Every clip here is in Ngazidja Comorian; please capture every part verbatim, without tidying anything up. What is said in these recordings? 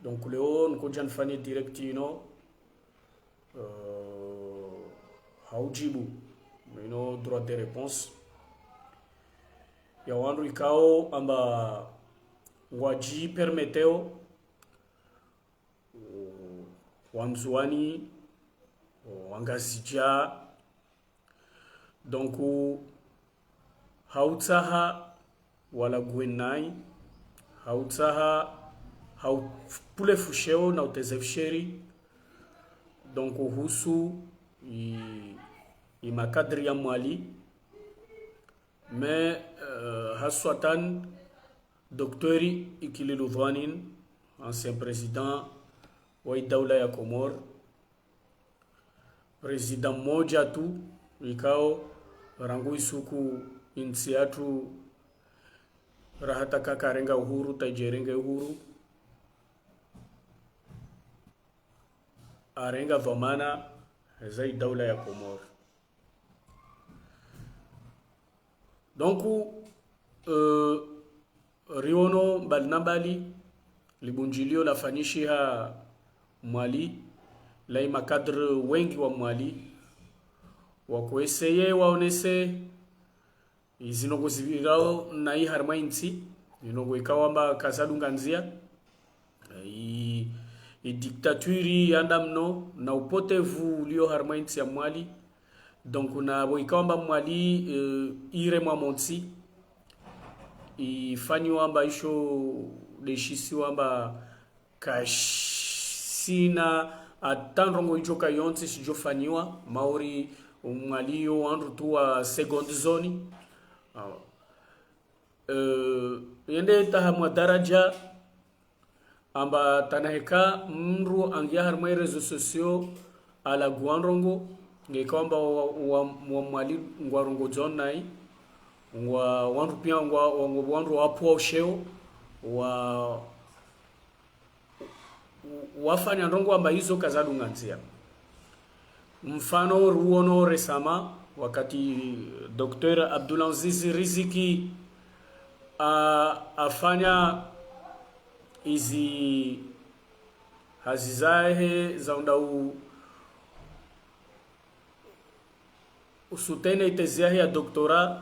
Donc leo nkodja nifanye direct inu, euh, ha udjibu inu droit de réponse ya wandru ikao amba ngwadji permettéo, euh, wa Ndzuwani, euh, wa Ngazidja. Donc, ha utsaha walaguwe nayi, ha utsaha, ha upvule fusheo na uteze fusheri. Donc, uhusu i, i makadri ya Mwali. Mais, euh, haswatan, Docteur Ikililou Dhoinine, ancien président wa idaula ya Comores, président mdzima tu, ikao rangu isuku intsi yatru rahataka karenga uhuru, tadjerenge uhuru, arenga dhwamana za idaula ya Comores. Donc, euh, riono mbali na mbali, libundjilio lafanyishiha Mwali, la i makadri wengi wa Mwali, wakoeseye waonese izi ndrongoo zipvirao nayi harimwa intsi, izi ndrongoo ikao amba kazadunga ndzia, i, i dictature yanda mno, na upotevu ulio harimwa intsi ya Mwali. Donc, na pvo ikao amba Mwali, euh, iremwa montsi, ifanyiwa amba isho deshisiwa amba kashina ata ndrongoo idjo kayontsi shidjofanyiwa, mauri Mwali yo wandru tu wa seconde zone. Ah. Euh, yende taha mwa daraja amba tana heka mndru angia harimwa i réseaux sociaux alaguwa ndrongoo, nge ikao amba wa, wa, wa Mwali ngwarongodzao nayi, ngwa wandru pia ngwa, wa, ngwa wandru wapvua usheo, wa, wafanya ndrongoo amba izo kazadunga ndzia. Mfano ruono récemment, wakati Docteur Abdoulaziz Riziki a, afanya izi hazi zahe za unda u, usoutenir i thèse yahe ya doctorat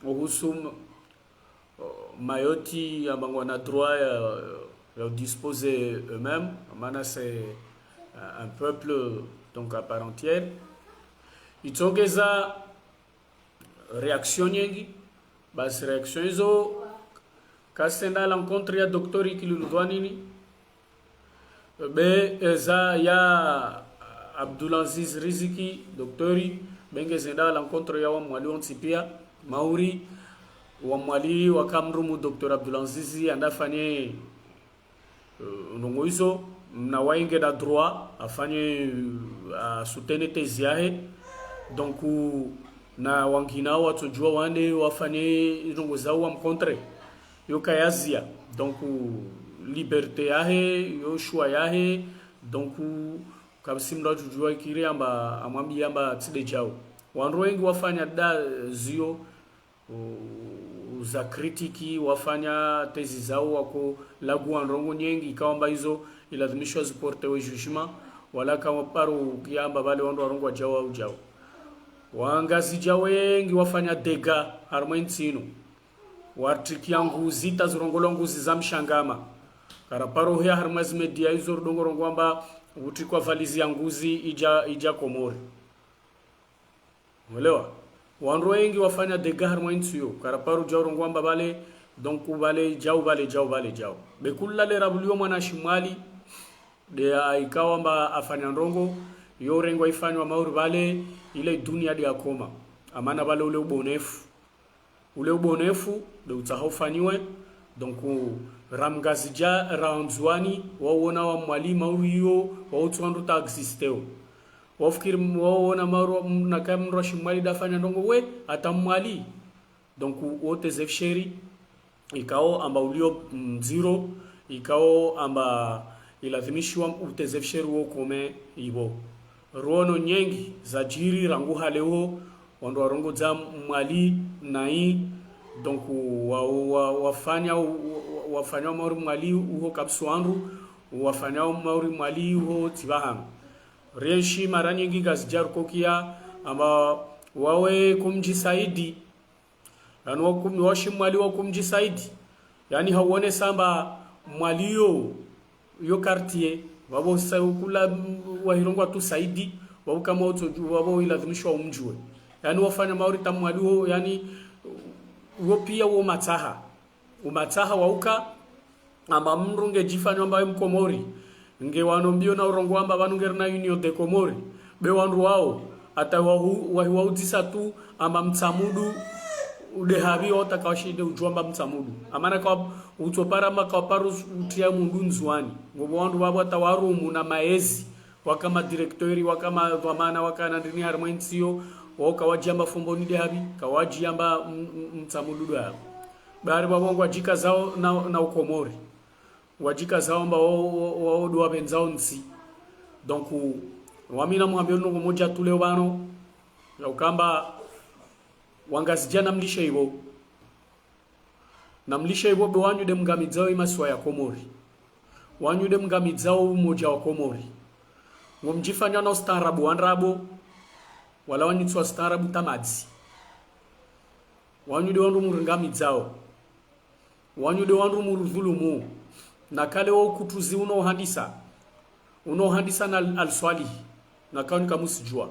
uhusu m-, Mayotte amba ngwana droit ya, ya disposer eux-mêmes, mana c'est, euh, un peuple, donc, à part entière. Itsongeza réaction nyengi, basi réaction izo kazenda à l'encontre ya Docteur Ikililou Dhoinine, be, eh, za ya Abdoulaziz Riziki, docteur, be ngezenda à l'encontre ya wa Mwali wontsi pia, mauri wa Mwali waka mrumu Docteur Abdoulaziz yanda afanye, eh, ndrongoo izo, na waye ngena droit afanye, eh, asoutenir thèse yahe. Donc, na wangina watsodjua wande wafanye ndrongoo zao wamcontrer. Yo kayazia. Donc, liberté yahe, yo choix yahe. Donc, kapvatsi mndru atsodjua ikiri amba, amwambia amba tsi nde djao. Wandru wengi wafanya nda zio, u-, za critique, wafanya thèse zao, wakolaguwa ndrongoo nyengi, ikao amba izo ilazimisha ziportewe jugement, wala kaparo yamba pvale wandru warongoa djao au djao. Wangazidja wengi wafanya dégâts harimwa intsi inu. Watrikia nguzi, ata zirongolwa nguzi za mshangama. Karaparo hea harimwa zi média izo rudongorongoa amba utrikwa valise ya nguzi idja, idja Komori. Mwelewa? Wandru wengi wafanya dégâts harimwa intsi iyo. Karaparo djao rongoa amba pvale, donc pvale djao, pvale djao, pvale djao. Be kula le rabuliyo mwana shimwali, nde ya ikao amba afanya ndrongoo, yo rengwa ifanywa mauri pvale, ile dunia nde yakoma. Amana pvale ule ubonefu. Ule ubonefu, nde utsaha ufanyiwe. Donc, ra Mngazidja, ra Ndzuwani, wawona wa Mwali mauri iyo, wautsu wandru ata existeo. Wafikiri m-, wawona mauri wa-, m-, nakaya mndru wa shimwali nde afanya ndrongoo we, ata Mwali. Donc, wo teze fsheri, ikao amba ulio mdziro, ikao amba ilazimishiwa uteze fsheri wo kome ibo. Ruono nyengi zadjiri rangu hale uho, wandru warongodza Mwali nayi, donc wa, wa, wafanya, wa, wafanya mauri Mwali uho kapvatsi wandru, wafanyao mauri Mwali uho tsi pvahanu. Rienshi mara nyingi Ngazidja rukokia amba wawe kumdji Saidi. Yaani wakum-, washi Mwali wakumdji Saidi. Yaani hauonesa amba Mwali yo, yo quartier, wapvo sa-, kula, mm, wahirongwa tu Saidi, wapvo kama utso, wapvo ilazimisha umdjuwe. Yaani wafanya mauri ta Mwali wo, yaani wo pia wo matsaha. Umatsaha wauka, amba mndru ngedjifanya amba ye Mkomori. Nge wano mbio na urongoa amba pvanu ngerina Union des Comores. Be wandru wao, hata wahu-, wahiwaudzisa tu, amba Mtsamudu, ude hapvi wao taka washinde udjua amba Mtsamudu. Amana kwa utsopara amba kwa paru utria mundru Ndzuani. Ngopvo wandru wapvo hata warumu na maezi. Waka ma directeur, waka ma dhwamana, waka na ndrini harimwa entsi yo, wao kawadji amba Fomboni de hapvi, kawadji amba m-, m-, Mtsamudu de hapvi. Bari wapvo ngwadjikazao na, na Ukomori. Ngwadjikazao amba wao, wao, wao de wapvenzao ntsi. Donc, wami namwambie ndrongoo modja tu leo pvanu, ya ukamba wangazidja namlishe ipvo. Namlishe ipvo be wanyu de mngamidzao ye masiwa ya Komori. Wanyu de mngamidzao umodja wa Komori. Ngomdjifanya na ustaarabu wa ndrabo, wala wanyu tsi wastaarabu ta madzi. Wanyu de wandru murungamidzao. Wanyu de wandru murudhulumu. Na kale wo ukutuzi uno uhandisa. Uno uhandisa na Al-, Al Swalihi. Na kauni kamusidjua.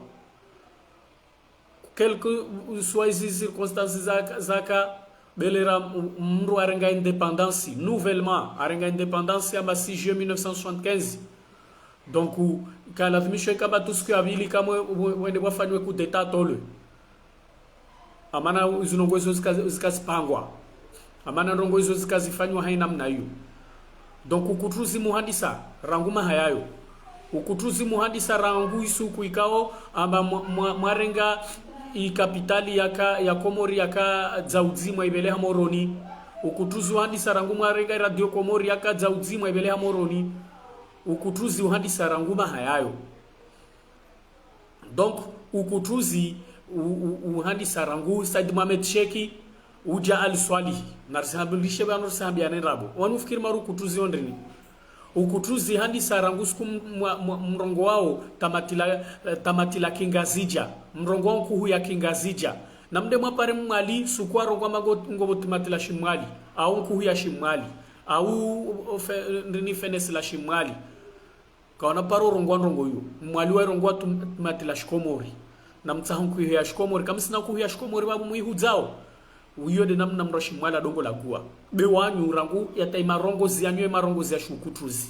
Quelles que soient izi circonstances zaka, zaka belera m-, mndru arenga indépendance, nouvellement, arenga indépendance amba six juillet mille neuf cent soixante-quinze. Donc, kalazimisho ikamba tu siku ya pvili kamwe we-, wende wafanywe coup d'état tolwe. Amana izo ndrongoo izo zika-, zikazipangwa. Amana ndrongoo izo zikazifanywa haina namna iyo. Donc ukutuzi muhandisa rangu maha yayo. Ukutuzi muhandisa rangu isuku ikao amba mwa-, mwa-, mwarenga i kapitali yaka, ya Komori yaka Dzaudzi mwaipveleha Moroni. Ukutuzi uhandisa rangu mwarenga i Radio Komori yaka Dzaudzi mwaipveleha Moroni. Ukutuzi uhandisa rangu maha yayo. Donc, ukutuzi u-, u-, uhandisa rangu Said Mohamed Cheikh, udja Ali Swalihi. Narisambilishe pvanu risambiane ndrabo. Wanu ufikiri mauri ukutuzi wo ndrini? Ukutuzi handisa rangu suku m-, mwa-, mwa-, mrongowao tamatila, eh, tamatila Kingazidja. Mrongowao nkuhu ya Kingazidja. Na mde mwapare Mwali suku warongwa mango ngopvo tamatila Shimwali. Au nkuhu ya Shimwali. Au, o, fe-, ndrini fenesi la Shimwali. Kawana paro rongoa ndrongoo iyo. Mwali wairongoa tum-, tamatila Shikomori. Namtsahe nkuhu ya Shikomori. Kamsina nkuhu ya Shikomori pvapvo muihudzao. Uyo de namna mndru wa Shimwali adongo lagua. Be wanyu rangu yata imarongozi yanyu imarongozi ya shukutuzi.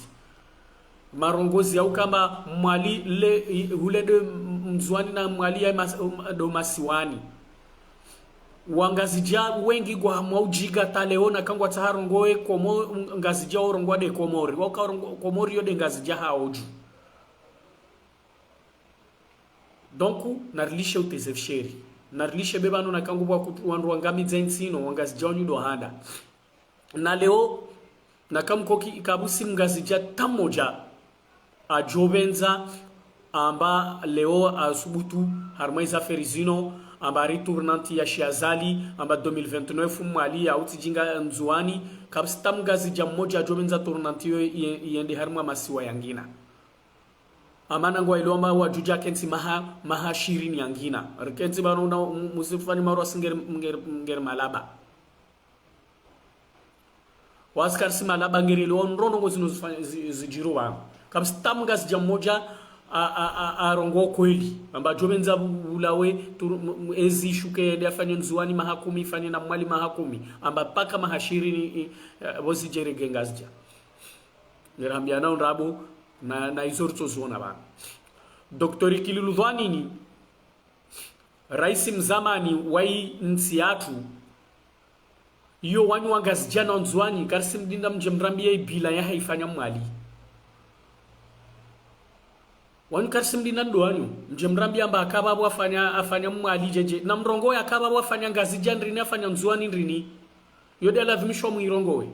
Marongozi ya ukamba Mwali le, i-, hule de m-, Ndzuani na Mwali ya mas-, um, do masiwani. Wangazidja wengi ngwa hamwa udjiga ta leo na kangwatsaha rongoe Komo-, Ngazidja orongoa de Komori. Wauka orongo-, Komori yo de Ngazidja haodju. Donc, narilishe uteze fisheri. Narilishe be pvanu na kangu pvwa kutu wandru wangamidza entsi ino, wangazidja wanyu do handa. Na leo, na kamkoki ikabusi mngazidja ta modja, adjopvendza, amba leo asubutu, harimwa iza feri zino, amba ari tournante ya Shiazali, amba deux mille vingt-neuf Mwali ya utsidjinga Ndzuani, kabusi ta mngazidja mmodja adjopvendza tournante iyo iye-, iyende harimwa masiwa yangina. Amana ngwaelewa amba wadjudja kentsi maha, maha shirini yangina. Rikentsi pvanu na mu-, musifani mauri wasi ngeri, ngeri, ngeri malaba. Wasi karisi malaba ngerielewa ndrongoo zino zifa-, zi-, zidjiri pvanu. Kabusi ta mngazidja mmodja a, a, a, arongoa kweli. Amba adjopvendza bu-, bulawe, turu-, m-, m-, ezi ishuke yende afanye Ndzuani maha kumi, ifanye na Mwali maha kumi. Amba paka maha shirini, i, i, pvo zidjerege Ngazidja. Ngerambianao ndrabo na, na izo ritsoziona pvanu. Docteur Ikililou Dhoinine, raisi mzamani wa i ntsi yatru, iyo wanyu wangazidja na Ndzuani, karisi mdinda mdje mrambiye i bilan yahaifanya Mwali. Wanyu karisi mdinda ndo wanyu, mdje mrambiye amba aka pvapvo afanya, afanya Mwali djedje. Na mrongoe aka pvapvo afanya Ngazidja ndrini, afanya Ndzuani ndrini. Iyo de yalazimisha muirongoe.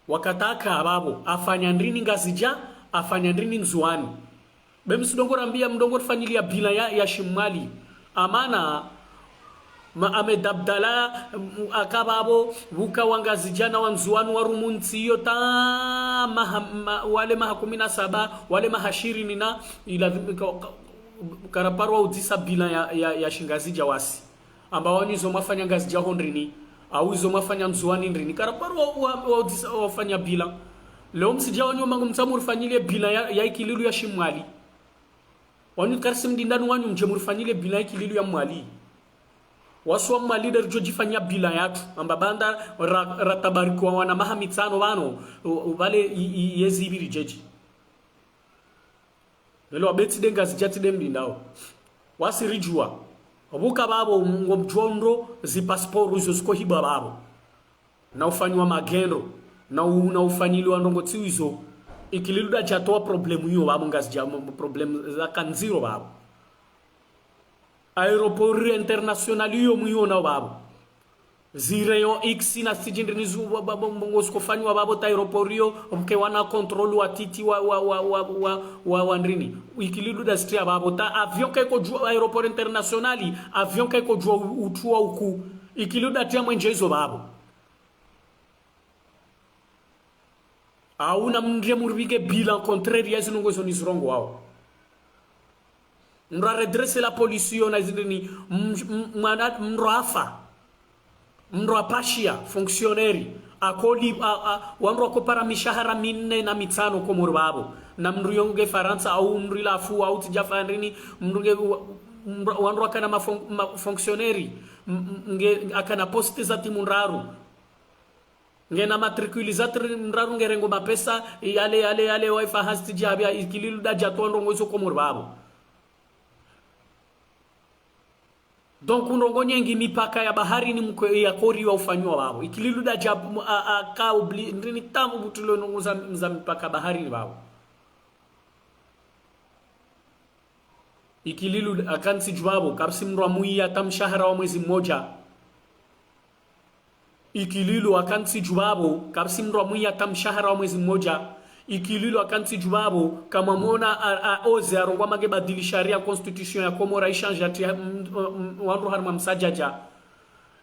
Wakati aka pvapvo, afanya ndrini Ngazidja, afanya ndrini Ndzuani. Be msidongo rambiya, mdongo rifanyiliya bilan ya, ya Shimwali. Amana, Ma Ahmed Abdallah, mm, aka pvapvo, pvuka Wangazidja na Wandzuwani warumu ntsi iyo ta maha, ma, wale maha kumi na saba, wale maha shirini na, ila, ka, ka, karaparwa udzisa bilan ya, ya, ya Shingazidja wasi. Amba wanyu izo mwafanya Ngazidja ho ndrini, au izo mwafanya Ndzuwani ndrini. Karaparwa wa, wa, wa udzisa wafanya bilan. Leo msidja wanyu mangu mtsamu urifanyile bilan ya, ya Ikililu ya Shimwali. Wanyu karisi mdindani wanyu mdje murifanyile bilan Ikililu ya Mwali. Wasi wa Mwali de ridjo djifanya bilan yatru. Amba baanda ra, ratabarikiwa wana maha mitsano pvanu, u, u, pvale i, i, yezi ipviri djedje. Lelo wabetsi de Ngazidja tsi de mdindao. Wasi ridjuwa. Pvuka pvapvo ngo mdjuwa undro zi pasiporo izo zikohibwa pvapvo. Na ufanyiwa magendo, na u, na ufanyiliwa ndrongo tsi wizo. Ikililu da djatowa problemu iyo pvapvo Ngazidja, mo, mo problemu za kandziro pvapvo. Aéroport international iyo mwiyo na pvapvo. Zi rayon X na sijindrini zu, ba, ba, ba, mbongo zikofanyiwa pvapvo ta aéroport iyo, mke wana contrôle wa titi wa, wa, wa, wa, wa, wa, wa ndrini. Ikililu da zitria pvapvo. Ta avion kaiko djuwa aéroport international, avion kaiko djuwa u, utua uku. Ikililu da tria mwendje izo pvapvo. Au na mndrie muripvike bilan contraire ya zinu ngo izo nizirongowao. Mndru aredresse la police iyo na zindrini, m, m, mwana, mndru afa. Mndru apashia, fonctionnaire. Akoli, a, a, wandru wakopara mishahara minne na mitsano Komori pvapvo. Na mndru yonge Farantsa, au mndru ilafu, au tsidja fa ndrini, mndru nge, wa, mndru, wandru akana ma fon, ma fonctionnaire. M, m, nge, akana poste za timu ndraru. Ngena matricule za tri, ndraru ngerengo mapesa, yale, yale, yale, waifa hasti djabia, Ikililu da djatowa ndrongo izo Komori pvapvo. Donc, ndrongo nyengi mipaka ya baharini mkwe ya koriwa ufanywa pvapvo. Ikililu da dja, a, a, ka obli, ndrini tamu butulo ndrongo za, za mipaka baharini pvapvo. Ikililu akantsi dju pvapvo, kapvatsi mndru amwiya ta mshahara wa mwezi mmoja. Ikililu akantsi dju pvapvo, kapvatsi mndru amwiya ta mshahara wa mwezi mmoja. Ikililu akantsi dju pvapvo, kamwamona a, a, oze arongwa mange badili sharia constitution ya Komori ichange ati, m, m, wandru harimwa msadjadja.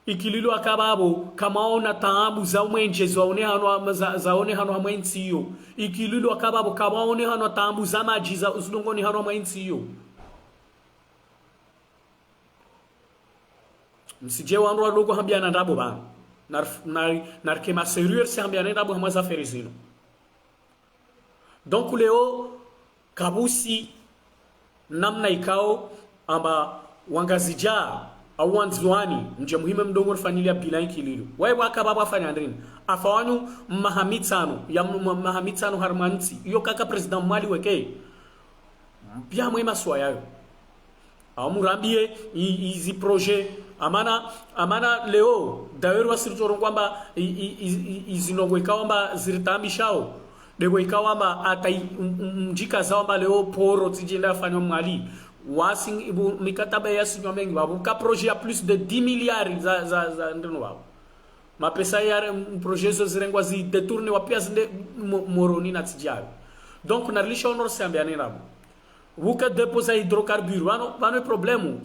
Ikililu aka pvapvo, kamwaona taabu za umwenje zaonehano, za, zaonehano hamwe ntsi iyo. Ikililu aka pvapvo, kamwaonehano taabu za madji za, zilongonehano hamwe ntsi iyo. Msidje wandru wadogo hambiana ndrabo pvanu. Nar, nar, narike ma sérieux si hambiana ndrabo hamwe za affaire zinu. Donc leo, kapvatsi namna ikao amba Wangazidja au Wandzuwani, mdje muhime mdongo rifanyiliya bilan Ikililu. Waye waka pvapvo afanya ndrini? Afa wanyu maha mitsano, ya m, maha mitsano harimwa ntsi. Iyo kaka président Mwali weke. Pia mwe masuwa yayo. Au murambiye i, izi projet. Amana, amana leo, d'ailleurs wasi ritsorongowa amba i, i, i, i, izi ndrongo ikao amba ziritambishao. Dego ikao amba ata i, m, m, mdjika zao amba leo poro tsidjenda yafanywa Mwali. Wasi ibu mikataba yasinywa mengi, pvapvo ka projet ya plus de dix milliards za, za, za ndrino pvapvo. Mapesa ya re, m, projet zo zirengwa zi détourné wa pia zinde mo, Moroni na tsidjari. Donc, narilisha honor se ambiane ndrabo. Pvuka dépôt za hydrocarbures, pvanu, pvanu problème.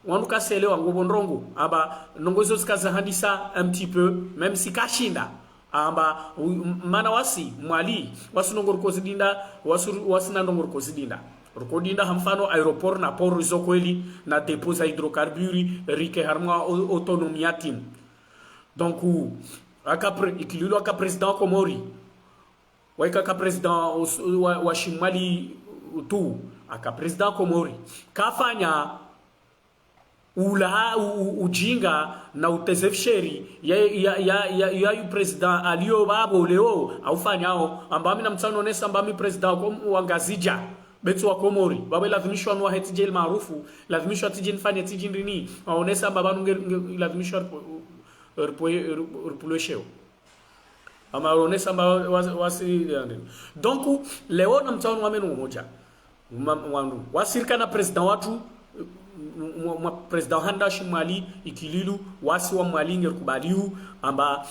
Wandru kaselewa ngopvo ndrongo, amba ndrongo izo zikaza handisa un petit peu, même si kashinda. Amba, u, m, mana wasi, Mwali, wasi ndrongo rikozidinda, wasi, wasi na ndrongo rikozidinda. Rikodinda ha mfano aéroport na port izo kweli, na dépôt za hydrocarbures, rike harimwa au, autonomie ya timu. Donc, aka pré, Ikililu aka président wa Komori. Waika ka président os, wa, wa Shimwali tu. Aka président wa Komori. Kafanya ula, u, u, ujinga na utezefisheri ya, ya, ya, ya, ya yu président alio pvapvo leo, aufanyao, amba mi namtsano onesa amba mi président wa Kom, wa Ngazidja, betsi wa Komori, pvapvo ilazimishwa nuwa hetsi djeli maarufu, ilazimishwa tsidji nifanye tsidji ndrini, aonesa amba pvanu nge, nge, ilazimishwa ripo, ripo, ripo, ripulwe sheo. Ama ronesa amba wa, wa, wasi, yande. Donc, leo namtsano wamenu mmoja. Ma, wandru. Wasi rika na président watru, mwa, mwa président handa Shimwali, Ikililu, wasi wa Mwali ngerikubaliu, amba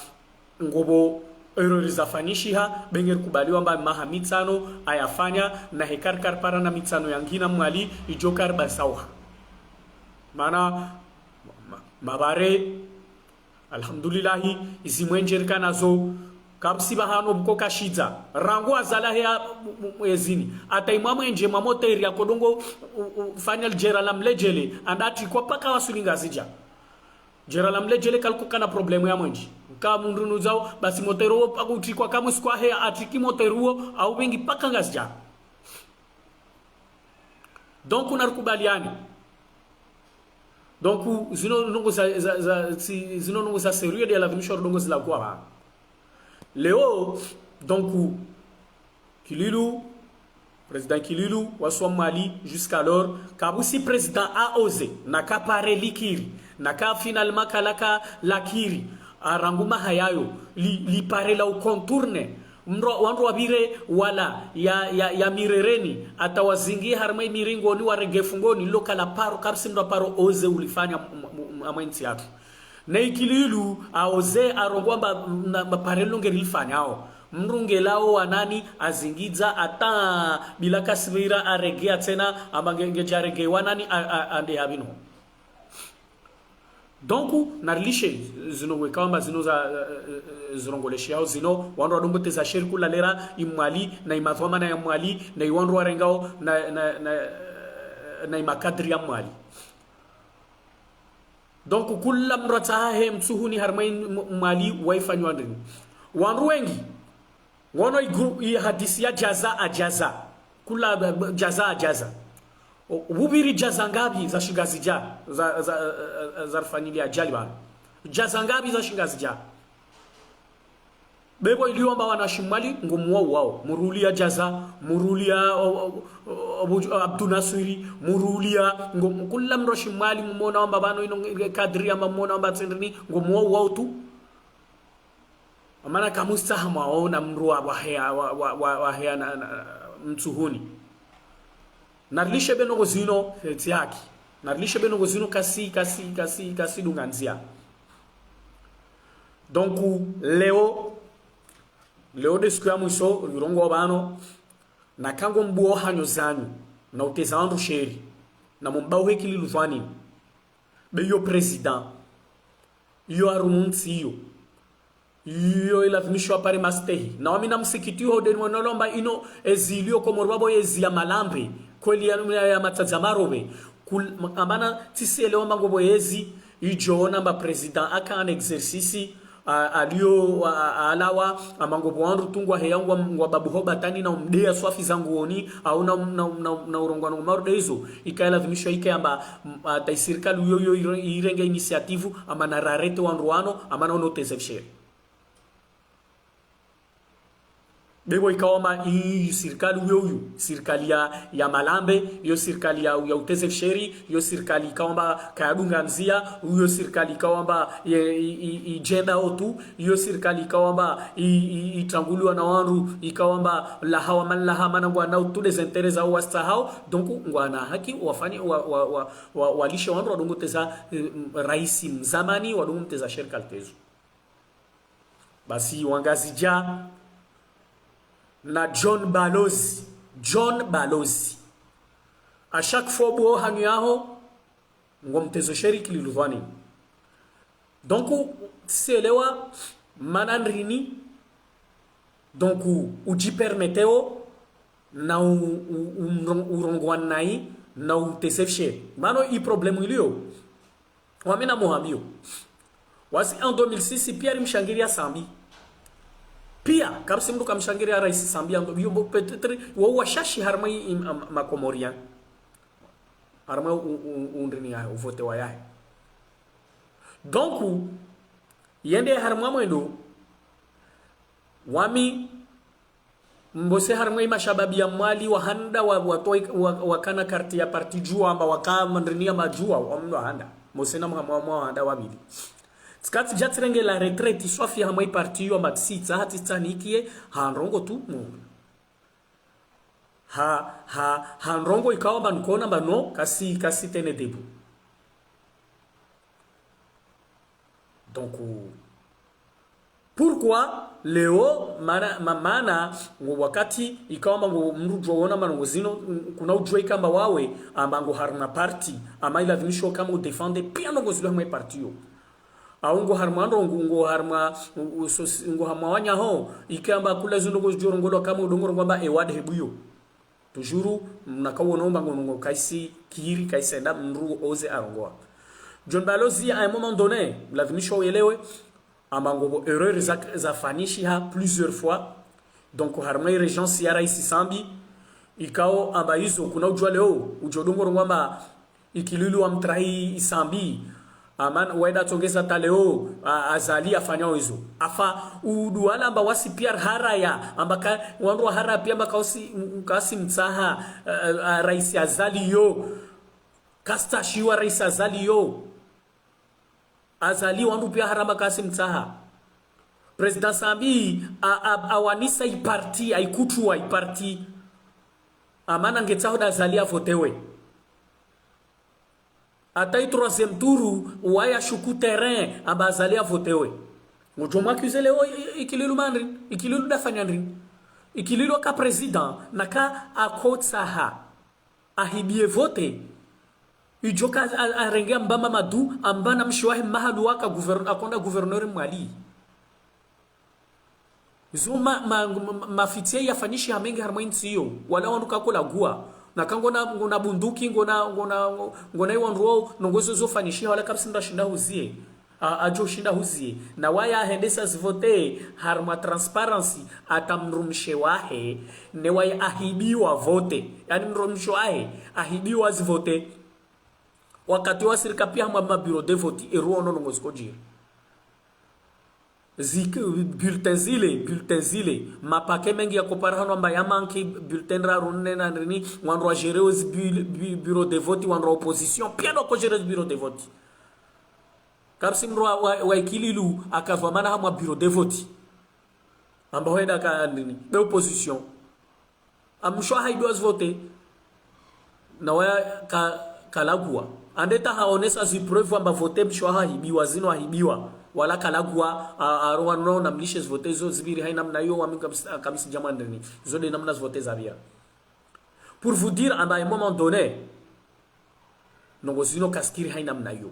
ngopvo erreur zafanyishiha, be ngerikubaliu amba maha mitsano ayafanya, na heka rikaripara na mitsano yangina Mwali, idjo karibasauha. Mana, ma, Mabare, alhamdulillahi, izi mwenje rikanazo, kapvatsi pvahanu pvuko kashidza. Rangu azala heya mu-, mu-, mu-, ezini. Hata imwa mwenje mwa moteri yakodongo u-, u-, ufanya ledjera la Mlejele, anda atrikwa paka wasuli Ngazidja. Djera la Mlejele kaliko kana problème ya mwenje. Ka mundru nudzao, basi moteri wo paka utrikwa kamwe sikwa heya atriki moteri wo, au pvengi paka Ngazidja. Donc, narikubaliane. Donc, zino ndrongoo za, za, za, si, zino ndrongoo za sérieux nde yalazimisha ndrongoo zila kuwa pvanu. Leo, donc, Ikililou, président Ikililou, wasi wa Mwali, jusqu'alors, kapvatsi président a osé, naka pare likiri, naka finalement kalaka lakiri, a rangu maha yayo, li, li pare la ucontourner, mndru, wandru wapvire wala ya, ya, ya mirereni, hata wazingi harimwa imiringoni warenge fungoni, lo kala paro, kapvatsi mndru aparo osé ulifanya m-, m-, m-, amwe ntsi yatru. Na Ikililou, a osé arongoa amba na, mba pare lo ngeri lifanyao. Mndru ngelao wanani azingidza hata bila kasibira aregea tsena, amba nge, ngedja regea wanani a, a, ande habino. Donc, narilishe zino wekao amba zino za, eh, eh, eh, zirongoleshao zino, wandru wadongo teza sheri kula lera i Mwali, na imadhwamana ya Mwali, na iwandru warengao, na, na, na, na imakadri ya Mwali. Donc, kula mndru atsaha he mtsuhuni harimwa i M-, Mwali waifanywa ndrini. Wandru wengi, ngono i gru-, i hadisi ya djaza adjaza. Kula, eh, djaza adjaza. O, pvupviri djaza ngapvi za Shingazidja, za, za, eh, eh, za rifanyili ajali pvanu. Djaza ngapvi za Shingazidja. Bebo iliyo amba wana Shimwali, ngomuwao wao. Murulia djaza, murulia, o, o, o, Abu-, Abdou Naswiri, murulia, ngo, kula mndru Shimwali, mumona amba pvanu ino nge kadri amba mumona amba tsendrini, ngomuwao wao tu. Amana kamutsaha mwaona mndru wa, wa heya, wa, wa, wa, wa heya na, na, mtsuhuni. Narilishe be ndrongoo zino, eh, tsi haki. Narilishe be ndrongoo zino kasi, kasi, kasi, kasidunga ndzia. Donc, leo, leo nde siku ya mwiso, rirongoa pvanu, naka ngombuo hanyo zanyu, na uteza wandru sheri, na mumbao he Ikililou dhwani, be iyo président, iyo harumwa ntsi iyo, iyo ilazimisha apare mastehi. Na wami na msikiti ho deni wanalo amba ino ezi iliyo Komori pvapvo yezi ya malambe, kweli ya, ya, ya matsatsa marobe. Kul-, ma-, amana tsisielewa amba ngopvo yezi, idjo ona amba président aka en exercice, a, aliyo, a, a, alawa, amba ngopvo wandru tu ngwa heya ngwa, ngwa babu ho batani na umdeya swafi za nguoni, au na, na, na, na urongoa na umaru de izo, ika ilazimisha ike amba, m-, a, ta isirikali uyo, uyo ire-, irenge initiative, amba na rarete wandru wano, amba na uno teze mshere. Bebo ikao amba i, i sirikali uyo uyo, sirikali ya, ya malambe, iyo sirikali ya, ya uteze msheri, iyo sirikali ikao amba kayadunga ndzia, iyo sirikali ikao amba ye, i, i, i djenda otu, iyo sirikali ikao amba i, i, itranguliwa na wandru, ikao amba lahawa man laha mana ngwana utu des intérêts za wasta hao, donc ngwana haki wafanye, wa, wa, wa, wa, walishe wandru wadongo teza, eh, m-, raisi mzamani, wadongo teza sherikali tezo. Basi Wangazidja na John Balozi. John Balozi. À chaque fois buo hanyu yaho, ngomtezo sheri Ikililou dhwani. Donc, sielewa mana ndrini. Donc, u, udjipermeteo na u, u, u, urongoa nayi, na uteze msheri. Mano i problème iliyo. Wami na muhambio. Wasi en deux mille six, pia rimshangiria Sambi. Pia, kapvatsi mndru kamshangiria raisi Sambi, en deux mille, yo, bo, peut-être, wo washashi harimwa i, i, ma, ma Comoriens. Harimwa u, u, u, undrini yahe, uvote wa yahe. Donc, yende harimwa mwendo, wami, mbose harimwa i mashababi ya Mwali wahanda wa, wa, wa, wakana karti ya parti Juwa, amba waka mandrini ya majuwa, wa mndru wahanda. Mbose na mwa, mwa, mwa wahanda wavili. Tsikatsi dja tsirenge la retraite, swafi hamwa i parti yo amba tsitsa, ha tsitsa nikie, ha ndrongo tu, mu. Ha, ha, ha ndrongo ikao amba nkona amba no, kasi, kasi tenir debout. Donc, Pourquoi leo? Mana, ma-, mana ngo wakati ikao amba ngo mndru udjo ona mana ngo zino, kuna udjua ika amba wawe, amba ngo harumwa parti, ama ilazimisho kama udéfendre pia ndrongoo zilo harumwa parti yo. Au ngo harumwa ndrongoo, ngo harumwa, u-, u-, sosi-, ngo harumwa wanyaho, ika amba kula zindrongoo zidjo rongolwa kama udjo rongoa amba ewa de hebu yo. Toujours, mnaka uono amba ngo ndrongoo kaisi kiri, kaisi enda mndru oze arongoa. John Balozi, à un moment donné, mlazimisho uelewe, amba ngo erreur za, zafanyishiha plusieurs fois. Donc, harumwa i régence ya Raisi Sambi, ikao amba izo kuna udjua leo, udjo dongo rongoa amba Ikililou amtrahi Sambi. Ama waye da tsongeza ta leo, a-, Azali afanyao izo. Afa uduala amba wasi pia haraya, amba ka, wandru waharaya pia amba kausi, m-, kausi mtsaha, a, a, Raisi Azali yo. Kastashiwa Raisi Azali yo. Azali wandru pia haraya amba kausi mtsaha. Président Sambi, a, a, awanisa i parti, aikutruwa i parti. Amana ngetsaho da Azali avotewe. Ata i troisième tour, waye ashuku terrain, amba Azali avotewe. Ngudjo m'accuser leo, i-, i-, Ikililou mana ndrini, Ikililou dafanya ndrini. Ikililou aka président, naka akotsaha ahibiye vote. Idjo ka a-, arenge amba Mamadou, amba na mshe wahe Mahalu waka gouvern-, akonda gouverneur Mwali. Zo ma, ma, ma, mafitina yafanyishiha mengi harumwa intsi yo, wala wandru kakolagua. Naka ngona, ngona bunduki, ngona, ngona, ngona iwandru wao, ndrongoo zo zofanyishiha, wala kapvatsi mndru ashinda huzie. A, adjo shinda huzie. Na waye ahendesa zivote, harumwa transparence, ata mdrumshe wahe, ne waye ahibiwa vote. Yaani mdrumshe wahe, ahibiwa zivote. Wakati wasirika pia harumwa ma bureau de vote, eruono ndrongoo zikodjiri. Zik-, bulletin zile, bulletin zile. Mapake mengi yakopara hanu amba yamanki, bulletin raru nne na ndrini, wandru wa gérer zi bu-, bu-, bureau de vote, wandru wa opposition, pia ndo wako gérer zi bureau de vote. Kapvatsi mndru wa, wa, wa Ikililou, akavamana harumwa bureau de vote. Amba hoenda ka ndrini, be opposition. Amshe wahe ahibiwa zivote. Na waye ka, kalagua. Ande ta haonesa zipreuve amba vote mshe wahe ahibiwa, zinu ahibiwa. Wala kalagua, a, a, rowa no na mlishe zivote zo zipviri haina namna yo, wami kamsi-, kamsidja mana ndrini. Zo de namna zivote zapvira. Pour vous dire, amba à un moment donné, ndrongoo zinu kazikiri haina namna yo.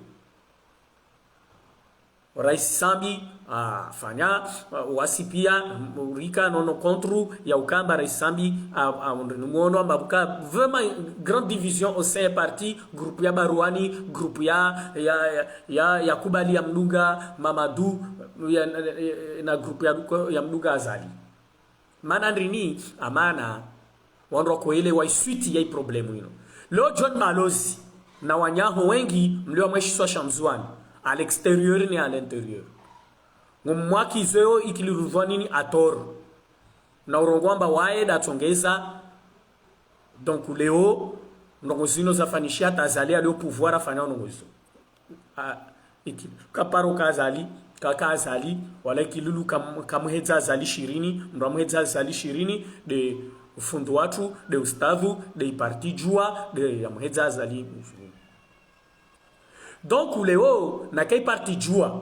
Raisi Sambi, afanya, a, wasi pia, m-, rika nono contre, ya uka amba Raisi Sambi, a, a, ndrini muono, amba buka, vraiment, grande division au sein ya parti, groupe ya Baruani, groupe ya, ya, ya, ya, ya Kubali ya mdunga, Mamadou, ya, ya, na groupe ya, ya mdunga Azali. Mana ndrini, amana, wandru wakoelewa i suite ya i problème inu. Leo John Balozi, na wanyaho wengi, mlio mwe shisiwa sha Ndzuani, à l'extérieur ni à l'intérieur. Ngumwakizo yo Ikililou Ndzuani ni à tort. Na urongoa amba waye da tsongeza, donc leo, ndrongoo zinu zafanyishiha ata Azali alio pouvoir afanya ndrongoo zo. A, Iki-, kaparo ka Azali, ka, ka Azali, wala Ikililou kam-, kamuhedza Azali shirini, mndru amuhedza Azali shirini, de fundi watru, de ustadhu, de i parti Juwa, de yamuhedza Azali shirini. Donc, leo, naka i parti Juwa,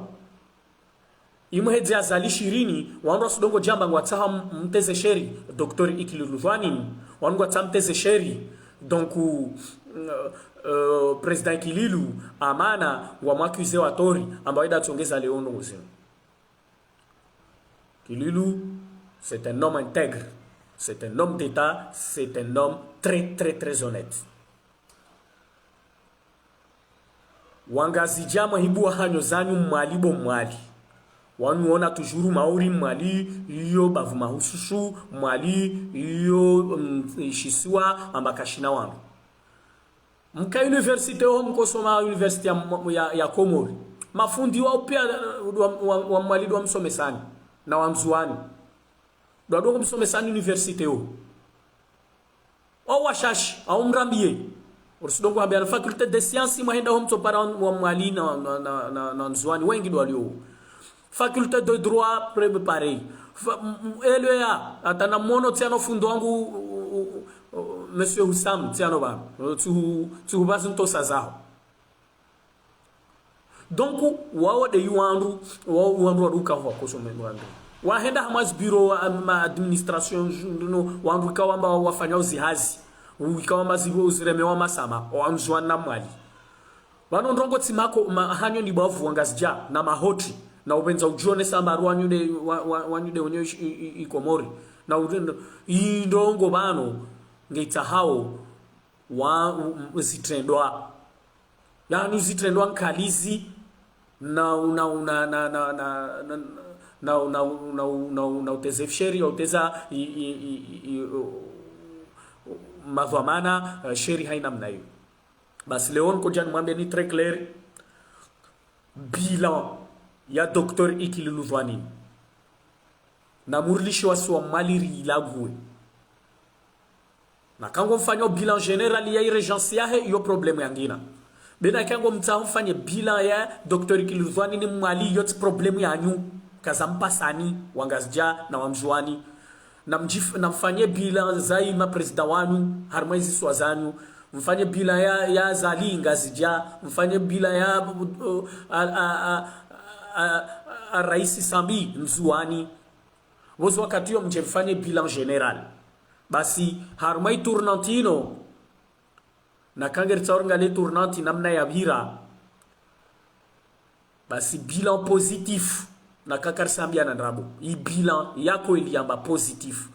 imuhedze Azali shirini, wandru wasudongo djamba ngwatsaha m-, mteze sheri, docteur Ikililou Ndzuani, wandru ngwatsaha mteze sheri. Donc, euh, euh, président Ikililou, amana, wamwakize wa tort, amba waye da tsongeza leo ndrongoo zinu. Ikililou, c'est un homme intègre, c'est un homme d'État, c'est un homme très, très, très honnête. Wangazidja mwahibuwa hanyo zanyu Mwali bo Mwali. Wanu ona toujours Maore Mwali, iyo bavu mahususu Mwali, iyo, mm, shisiwa amba kashina wanu. Mka université ho mkosoma université ya, ya, ya Komori. Mafundi wao pia wa, wa, wa Mwali ndo wamsomesani. Na Wandzuani. Ndo wadongo msomesani université ho. Wao washashi, au mrambiye. Orisudongo hambia na faculté des sciences, mwahenda ho mtsopara wa Mwali na, na, na, na, na Ndzuani, wengi ndo walio. Faculté de droit, pre-, pareil. Fa-, m-, m-, L E A, ata na mwono tsiano fundi wangu, u-, u-, u-, monsieur Hussam, tsiano ba. Tsuhu, tsuhu basi ntosa zaho. Donc, wao de wandru, wao wandru waduka wa koso mendo wandru. Wahenda hamwa zi bureau wa ma administration, no, wandru ikao wamba wafanya uzihazi. Ikao wamba zibo uziremewa masama, wa Ndzuwani na Mwali. Pvanu ndrongo tsi mako, ma, hanyo ni bavu wa Ngazidja, na mahotri, na upvendza udjionesa amba wanyu de, wa, wa, wanyu de wenye i, i, i Komori. Na upvendza, i ndrongo pvanu, ngeitsahao, wa, u, u, zitrendwa. Yanu zitrendwa nkalizi, na, na, na uteze fsheri, ya uteza i, i, i, i, o, o, madhwamana, eh, sheri haina mna iyo. Basi leo nkodja nimwambe ni très clair, bilan ya Docteur Ikililou Dhoinine. Na murilishe wasi wa Mwali rilague. Na kango mfanya bilan général ya i régence yahe, iyo problème yangina. Bena kango mtsaho mfanye bilan ya Docteur Ikililou Dhoinine Mwali, iyo tsi problème yanyu. Kaza mpasani, wa Ngazidja na wa Ndzuwani. Na mjif-, na mfanye bilan za i ma président wanyu, harumwa i zisiwa zanyu. Mfanye bilan ya, ya Azali Ngazidja. Mfanye bilan ya, uh, a, a, a, a, a, a Raisi Sambi Ndzuwani. Pvozi wakati iyo mdje mfanye bilan général. Basi, harumwa i tournante ino, na kange ritsaho ringaliye tournante namna yapvira. Basi bilan positif, na kakarisambia na ndrabo. I bilan yako ili yamba positif.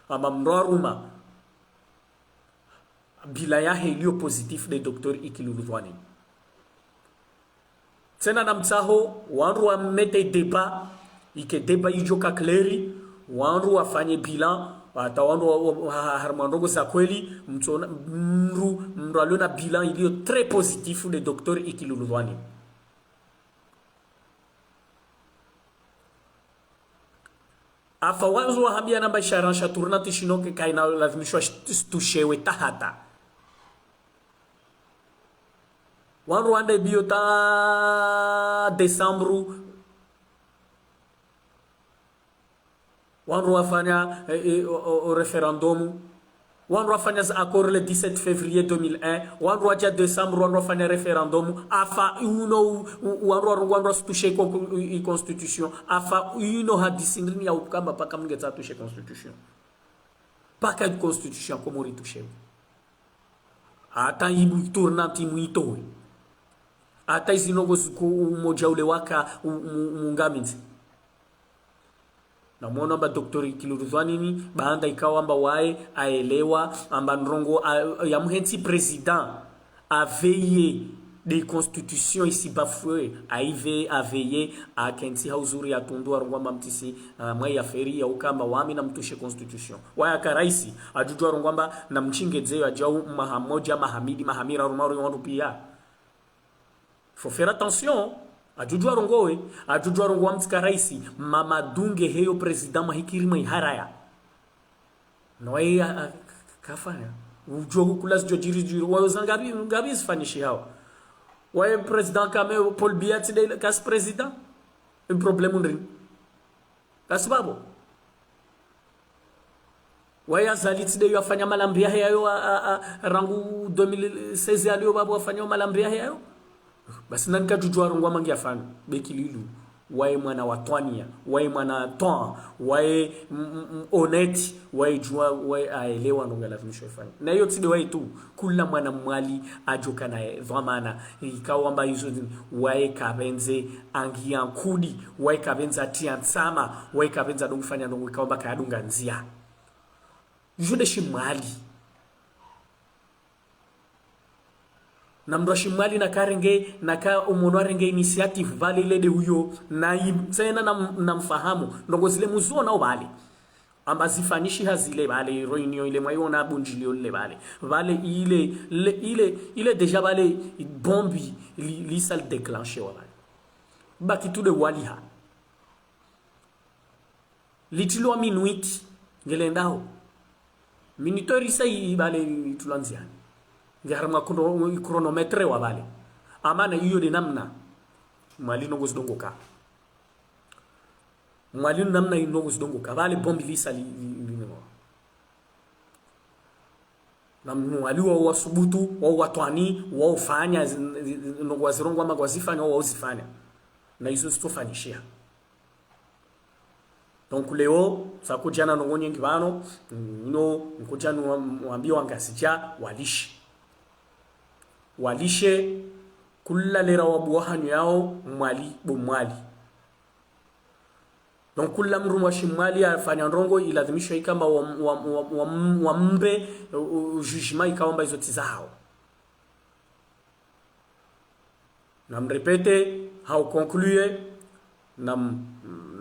Amba mndru haruma. Bilan yahe iliyo positif de Docteur Ikililou Dhoinine. Tsena na mtsaho, wandru wa mete débat, ike débat idjoka clair, wandru wafanye bilan, hata wandru wa, wa, ha, ha, harumwa ndrongo za kweli, mtsona, mndru, mndru aliona bilan iliyo très positif de Docteur Ikililou Dhoinine. Afa wandzo wahambia namba ishara nsha tournante shino ke kaina lazimishwa sh-, shitushewe tahata. Wandru wande biyo ta décembre. Wandru wafanya, eh, eh, o, o, o référendum. Wandru wafanya za accord le dix-sept février deux mille un. Wandru wadja décembre, wandru wafanya référendum. Afa uno u, u, wandru wa, wandru wasitushe ko, i, i constitution. Afa uno hadisi ndrini ya ukamba paka mngetsa tushe constitution. Paka i constitution Komori itushewe. Hata ibu tournante muitowe. Hata izi ndrongo zuko umoja ule waka u, mu, mungamizi. Na mwono amba Docteur Ikililou Dhoinine, baanda ikao amba waye, aelewa, amba ndrongo, a, ya muhentsi président, a veiller de constitution isi bafoué, a veiller, a veiller, akentsi ha uzuri ya tundu arongoa amba mtsisi, ah, mwa i affaire ya ukamba wami na mtushe constitution. Waye aka raisi, adjudjua arongoa amba na mtsingedze yo adjau maha modja, maha mili, maha miraru, mauri wandru pia. Faut faire attention. Adjudjua arongowe, adjudjua arongoa mtsika raisi, Mamadou nge heyo président mahikiri mwa iharaya. No, waye, a, a, kafanya. Udjua kukula zidjo djiri djiri. Wayo za ngabi, ngabi zifanyishihao. Waye président kame Paul Biya tsi de kasi président. I problème ndrini? Kasi babo. Waye Azali tsi de yo afanya malambi yahe yayo a, a, a, rangu deux mille seize aliyo babo afanya malambi yahe yayo. Basi nani kadjudjua arongoa amba nge afanya? Be Ikililou. Waye mwana wa twania, waye mwana twan, waye, mm, mm, mm, honnête, waye djua, waye aelewa ndrongo ya lazimisha ifanye. Na iyo tsi de waye tu, kula mwana Mwali adjoka naye dhwamana, ikao amba izo, waye kapvendze angia nkudi, waye kapvendze atia ntsama, waye kapvendze adungufanya ndrongo ikao amba kayadunga ndzia. Jude Shimwali. Na mndru wa Shimwali naka arenge, naka umono arenge initiative pvale ile de uyo, na i, tsena na, na mfahamu, ndrongo zile muziona o pvale. Amba zifanyishiha zile pvale, réunion ile mwaiona bundjilio lile pvale. Pvale ile, le, ile, ile déjà pvale bombe li, lisa lidéclenché wa pvale. Baki tu de waliha. Litrilwa minute, ngelendao. Minuteur isa i, i pvale itrilwa ndziani. Nge harumwa chrono-, chronomètre wa pvale. Amana iyo de namna Mwali ndrongo zidongoka. Mwali namna i ndrongo zidongoka. Pvale bombe lisa li, li, li, li, Na mnu wali wao wasubutu, wao watwani, wao fanya, zi- zi- zi- ndrongoo wazirongoa amba ngwazifanya, wao uzifanya. Na izo zitsofanyishiha. Donc leo, tsakudja na ndrongoo nyengi pvanu, ino, nkudja ni wa- wambie wangazidja, walishe. Walishe, kula lera wabuwa hanyu yao, Mwali, bo Mwali. Donc kula mdru mwashi Mwali afanya ndrongoo, ilazimisha ikamba wa- wa- wa- wa- wambe, u- u- jugement ikao amba izo tsi zahao. Na mrépéter, hau conclure, na m-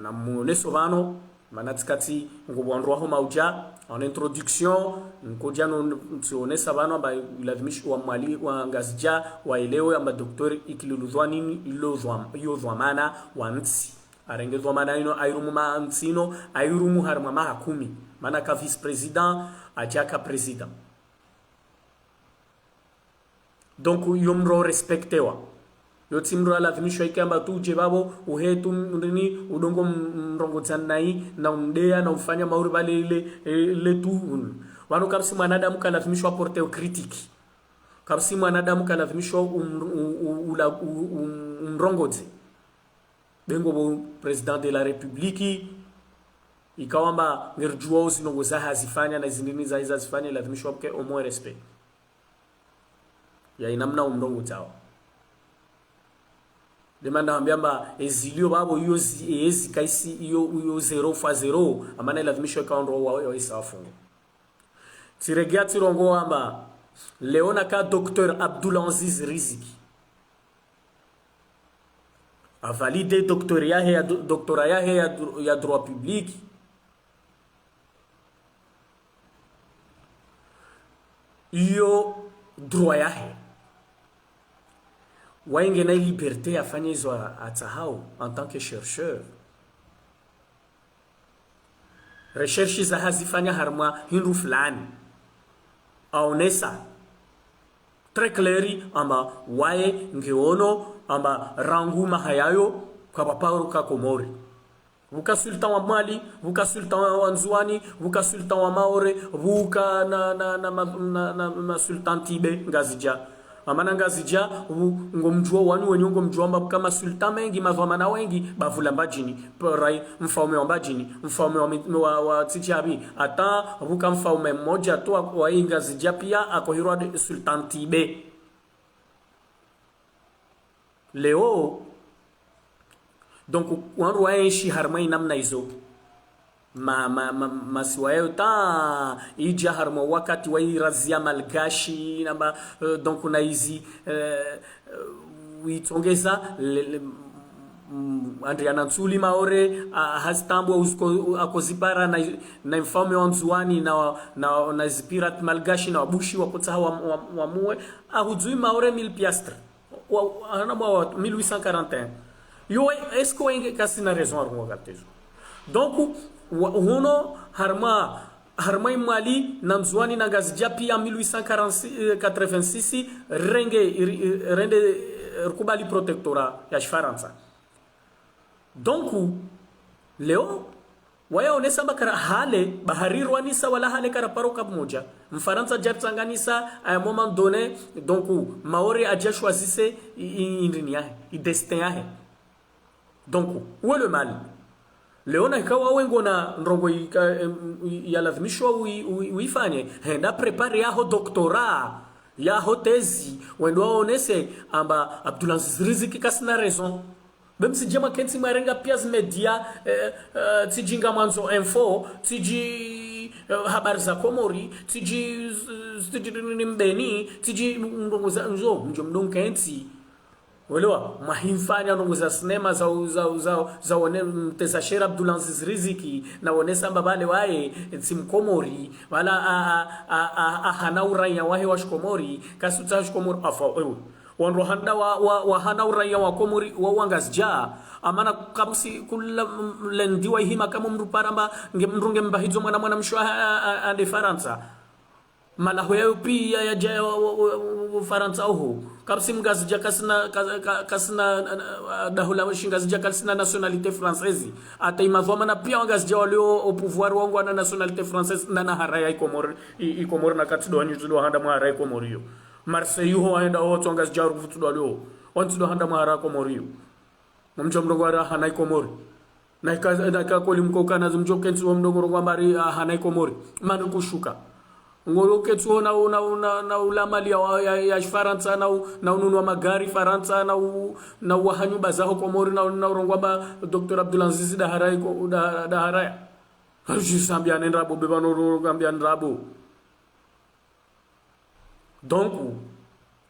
na muoneso pvanu, mana tsikati ngo wandru waho maudja, en introduction, nkudja no tsionesa pvanu amba ilazimisha wa Mwali, wangazidja, waelewe amba docteur Ikililou Dhoinine, ilo dhwam- iyo dhwamana wa ntsi. Arenge dhwamana ino, airumu ma ntsi ino, airumu harimwa maha kumi. Mana ka vice-président, adjaka président. Donc, yo mdru respectewa. Yo tsi mdru alazimishwa ike amba tu udje pvapvo, uhetu mdrini, udongo m- mrongodzana nayi, na umdeya, na ufanya mauri pvale ile, ile tu. Pvanu kapvatsi mwanadamu kalazimishwa porter critique. Kapvatsi mwanadamu kalazimishwa um- u- u- ula- u- um- umrongodze. Be ngo bo président de la République, ikao amba ngeridjuwao zindrongoo zahe azifanya na zindrini zahe azifanya, lazimishwa mke au moins respect. Ya inamna umrongodzao. Demanda hambia amba ezilio pvapvo iyo zi- ezi kaisi iyo, iyo zéro fois zéro, amana ilazimishwa ikao ndro wa- wa- isa wafungo. Tsiregea tsirongoa amba, leo naka docteur Abdoulaziz Riziki avalide docteur yahe ya do- doctorat yahe ya, dro- ya droit public. Iyo droit yahe. Waye ngena liberté yafanye izo a- atsahao en tant que chercheur. Recherche zahe azifanya harimwa hindru fulani. Aonesa très clair amba waye ngeono amba rangu maha yayo kapvaparo ka Komori. Pvuka sultan wa Mwali, pvuka sultan wa Ndzuani, pvuka sultan wa Maore, pvuka na, na, na, ma- na, na, na sultan tibe Ngazidja. Amana Ngazidja, pvu- ngomdjuwa wanu wenye ngomdjuwa amba pvuka masultan mengi, madhwamana wengi, bapvula Mbadjini, parai mfaume wa Mbadjini, mfaume wa, mi- wa, wa Tsidjabi, hata pvuka mfaume mmoja tu wa, wa Ngazidja pia akohirwa de sultan tibe. Leo, donc, wandru waenshi harimwa inamna izo. Ma, ma, ma, masiwa yayo ta idja harimwa wakati wa irazia malgashi, na ma, euh, donc, na izi, euh, euh, witsongeza, le, le, mm, Andriana Ntsuli Maore, a- hazitambua uzuko, akozipara na, na mfaume wa Ndzuani na, na, na zipirate malgashi na wabushi wakotsaha wa, wa, wamuwe, ahudzui Maore mille piastres. Wa- wa- hana mwa wa mille huit cent quarante et un. Yo, est-ce que wainge kasina raison harumwa kaltezo? Donc, wa- huno harumwa, harumwa Imwali na Ndzuani na Ngazidja pia mille huit cent quarante-six, euh, quatre-vingt-six, renge, ri- ri- rende, euh, rikubali protectorat ya Shifarantsa. Donc, leo, wayaonesa amba kara hale, baharirwanisa wala hale kara paro kapu moja. Mfarantsa djatsanganisa, à un moment donné, donc, Maore adja choisisse i- i- indrini yahe, i destin yahe. Donc, où est le mal? Leo na ikawa wengona ndrongoo ika- em, i- yalazimishwa ui- ui- uifanye, henda préparer yaho doctorat, yaho thèse, wendo waonese amba Abdoulaziz Riziki kasina raison. Be msidje mwakentsi mwarenga pia zi média, eh, eh, tsidji Ngamwandzo Info, tsidji, eh, Habari za Komori, tsidji, tsidji nini Mbeni, tsidji ndrongoo za nzo, mdjo mdru nkentsi. Welewa, mwahimfanya ndrongoo za sinema za, za, za, za one, mteza shere Abdoulaziz Riziki, na onesa amba pvale waye, tsi Mkomori, wala a, a, a, a, ahana uraiya wahe wa Shikomori, kasutsaha Shikomori, afa, ewe. Wandru wahanda wa, wa, wahana uraiya wa Komori, wa, wa Ngazidja. Amana kamusi kula, mm, lendi wa ihima kamu mdru para amba, nge mdru nge mbahidzo mwana mwana mshe wa, a, a, a, ande Farantsa. Malaho yayo piya yadja ya wa, wa, wa, wa, wa Farantsa oho. Kapvatsi mngazidja kasina, ka, ka, kasina, ah, ah, daho la shingazidja kasina nationalité française. Hata imavwa mana piya wangazidja walio au pouvoir wangu wana nationalité française nana haraya i Komori, i, i Komori na katsi ndo wanyu tsi ndo handa mwa haraya i Komori yo. Marseille ho wahenda ho tsi wangazidja warufu tsi ndo walio. Wantsi ndo handa mwa haraya i Komori yo. Mdjo mrongoa hari hana i Komori. Na ika, na ika kweli mko kana mdjo kentsi wa mrongoa hari hana i Komori. Mana kushuka. Ngolo kentsi ho na, na, na, na ula mali ya, ya, ya Farantsa, na, u- na ununua magari Farantsa, na, u- na uwaha nyumba zaho Komori, na, na urongoa amba Docteur Abdoulaziz Daharai ko, da, Daharaya. Jisambia nendrabo, beba no, no, gambia ndrabo. Donc,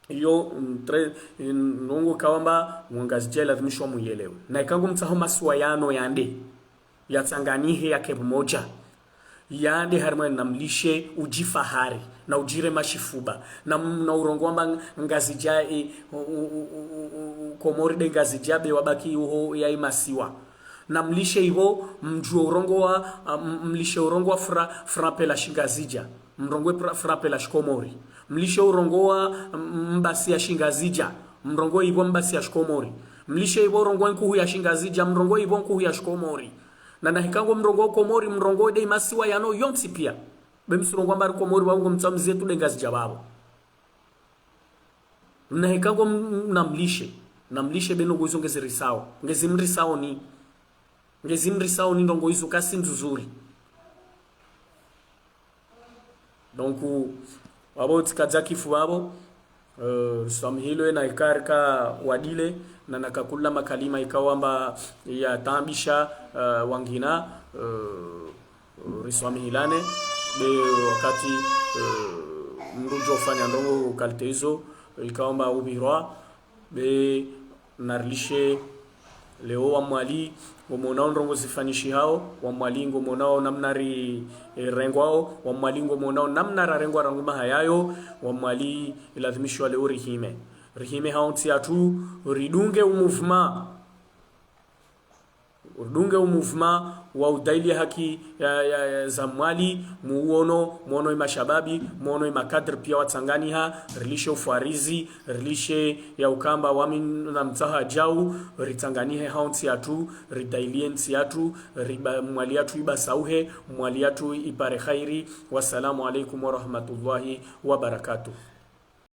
iyo, mm, très, mm, ndrongo ikao amba, wangazidja lazimisha muyelewe. Na ika ngu mtsaho masiwa yanu yande, yatsanganyihe yake pvumodja. Yande harimwa namlishe udjifahari, na udjirema shifuba, na, na urongoa amba Ngazidja, e, u, u, Komori nde Ngazidja be wabaki uho ya imasiwa. Namlishe ivo, mdjuo urongoa, a, m- mlishe urongoa fra, frappe la shingazidja. Mrongoe pra- frappe la shikomori. Mlishe urongoa, m- mbasi ya shingazidja. Mrongoe ivo mbasi ya shikomori. Mlishe ivo urongoa nkuhu ya shingazidja. Mrongoe ivo nkuhu ya shikomori. Na nahika ngu mrongoa Komori, mrongoe nde imasiwa yanu yontsi piya. Be msurongoa amba hari Komori wangu mtsaho mzetu nde Ngazidja vavo. Nahika ngu m- namlishe. Namlishe be ndrongo izo ngezirisao. Ngezimrisao ni. Ngezimrisao ni ndrongo izo kasi ndzuzuri. Donc, vavo tsikadza kifu vavo, eh, riswamihilwe na ika rika wadile, na nakakuula makalima ikao amba yataabisha, eh, wangina, eh, riswamihilane, be wakati, eh, mdru udjo fanya ndrongo qualité izo, ikao amba upvirwa, be narilishe leo wa Mwali, ngomonao ndrongo zifanyishihao, wa Mwali ngomonao namna ri, eh, rengwao, wa Mwali ngomonao namna rarengwa rangu maha yayo, wa Mwali ilazimishiwa leo rihime. Rihime ha ontsi yatru, ridunge u mouvement. Ridunge u mouvement wa udaili haki ya, ya, ya za Mwali, muono, muono imashababi, muono imakadri piya watsanganyiha, rilishe ufwarizi, rilishe ya ukamba wami na mtsaha djau, ritsanganyihe ha ontsi yatru, ridailie ntsi yatru, riba, Mwali yatru ibasauhe, Mwali yatru ipare khairi. Wassalamu alaikum warahmatullahi wabarakatuh.